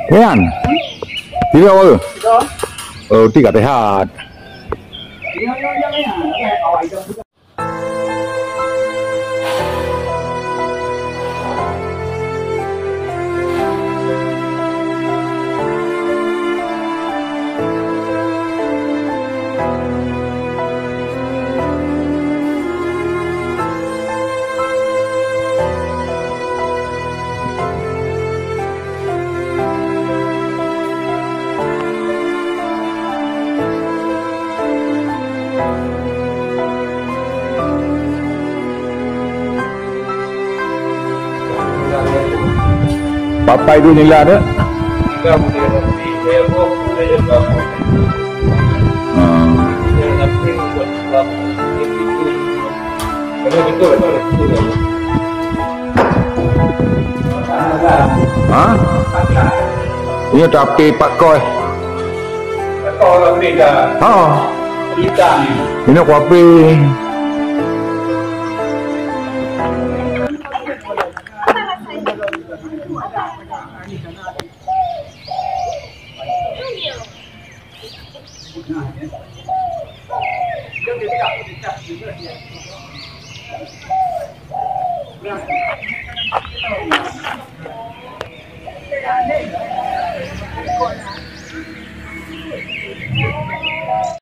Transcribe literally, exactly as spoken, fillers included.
Nyan. Tiga orang. Oh, tiga sehat. Papai tu nila tu. Hmm. Ha? Ini tapi pakoi. Ha. Ini kuapi.